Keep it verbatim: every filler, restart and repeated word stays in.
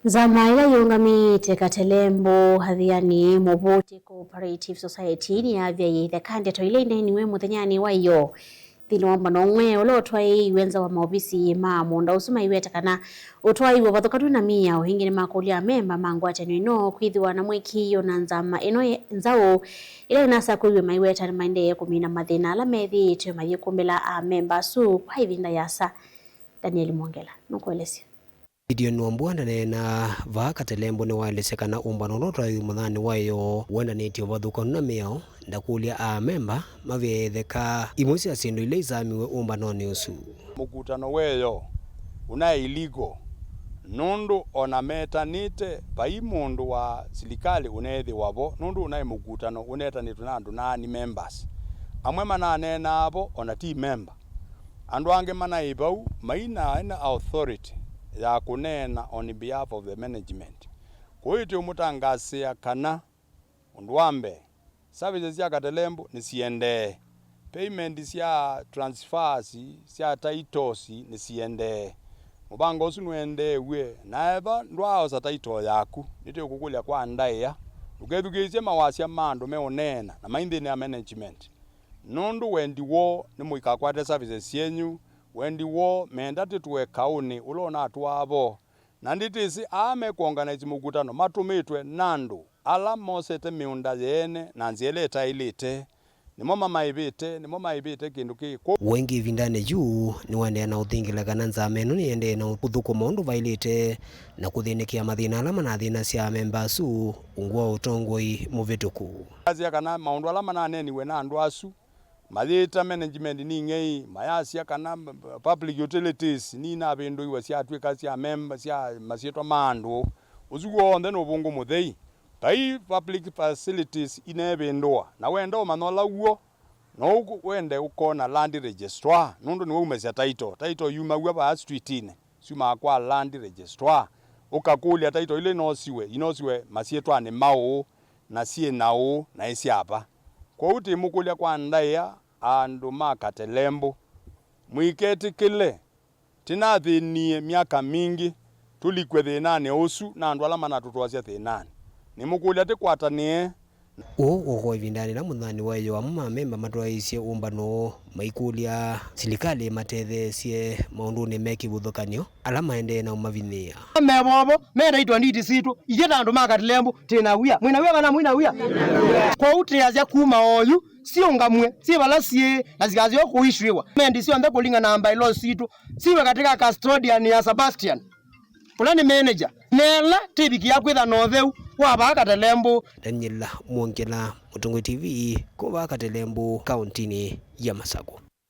Nzama ĩla yĩũngamĩĩte Katelembo Athiani Mũvũti Cooperative Society nĩyavyaĩĩthya ka ndeto ila ineeniwe mũthenyanĩ wa ĩyoo. Nthĩnĩ wa ũmbano ũmwe ũla ũtwaĩiwe nza wa maovisi ma mũũnda ũsu, maiweta kana ũtwaĩi wa ũvathũkanu na mĩao. Ĩngĩ nĩmakũlya amemba ma ngwatanĩo ĩno kwĩthĩwa na mũĩkĩĩo na nzama ĩno ye-, nzaũ ĩla ĩnasakũiwe, maiweta nĩmaendee kũmina mathĩna ala methĩĩtwe mayĩkumbĩla amemba asu kwa ĩvinda yĩasa. Daniel Mwongela nũkũelesya. Gideon Wambua ndaneenaa vaa. Katelembo nĩwaelesya kana ũmbano ũla ũtwaĩiwe mũthenyanĩ wa ĩyoo wendanĩtye ũvathũkanu na mĩao. Ndakũlya amemba mavyaĩĩthye ka imwe sya syĩndũ ila isamiwe ũmbanonĩ ũsu. Mũkutano wa ĩyoo ũnaĩ illegal, nũndũ ona metanĩte, vai mũndũ wa silikalĩ ũneethĩwa vo, nũndũ ũnaĩ mũkutano ũnetanĩtwe na andũ non-members. Amwe mananeenaa vo, ona ti memba. Andũ angĩ manaĩ vau mainaĩ na authority ya kũneena on behalf of the management. Kwoou tũũmũtangaasĩa kana, ũndũ wa mbee, services sya Katelembo nĩsiendee. Payment sya transfers, sya titles nĩsiendee. Mũvango ũsu nũendeew'e, na ethĩwa ndwaaosa title yaku, nĩtũkũkũlya kwa ndaĩa. Ndũkethukĩĩsye mawasya ma andũ meũneena na mai nthĩnĩ ya management. Nũndũ wendi woo nĩ mũikakwate services syenyu, wendi woo menda tũtũe kaũnĩ ũla ũnatũaa vo. Na ndĩtĩsĩ aa mekwonganĩsya mũkutano matũmĩtwe na andũ ala mosete mĩũnda yeene na nzĩa ĩla ĩtaĩlĩte. Nĩmo mamaĩvĩte, nĩmo maĩvĩte kĩndũ kĩĩ. Kwoou. Wengĩ ĩvindanĩ yu nĩwaendeea na ũthingĩla kana nzama ĩno nĩyĩendee na kũthũkũma ũndũ vaĩlĩte na kũthĩnĩkĩa mathĩna ala manathĩnasya amemba asu ungu wa ũtongoi mũvĩtũku. Asya kana maũndũ ala mananeeniwe na andũ asu mayĩta management nĩ ng'ei, mayasya kana public utilities ninavĩndũiwe syatw'ĩka sya memba sya masyĩtwa ma andũ. Ũsu w'onthe nĩ ũvũngũ mũthei. Vai public facilities ineevĩndũa, na wenda ũmanya ũla w'o, no ũku-, wende ũkona land registrar, nũndũ nĩwe umesya title. Title yumaw'a vaa streetinĩ, syumaa kwa land registrar. Ũkakũlya title ila inosiwe, inosiwe masyĩtwanĩ maũ, na syĩ na ũũ, na ĩ sya va. Kwoou tũimũkũlya kwa ndaĩa, andũ ma Katelembo, mũiketĩkĩle tũnathĩnie myaka mingĩ, tũlikw'e thĩnanĩ ũsu na andũ ala manatũtwaasya thĩnanĩ. Nĩmũkũlya tũkwatanĩe. Ũũ ũkwa ĩvindanĩ yĩla mũthenyanĩ wa ĩyoo amwe ma amemba matwaĩĩsye ũmbano ũũ, maikũlya silikalĩ ĩmatetheesye maũndũnĩ me kĩvathũkany'o ala maendee na ũmavinyĩĩa. Me vovo, me title deed sitũ, ithyĩ ta andũ ma Katelembo, twĩ na wia. Mwĩ na wia kana mwĩ na wia? Kwoou twĩasya kuma oyu, siũngamw'e, syĩ vala syĩ, na sikaseo kũissuĩwa. Mendi syonthe kũlingana na bylaws sitũ, siwe katika custodian ya Sebastian, ũla nĩ manager. Na ĩla tĩvikĩa kwĩtha na ũtheu wa vaa Katelembo. Daniel Mwongela, Mũtongoi T V, kũũ vaa Katelembo, kaũntinĩ ya Masakũ.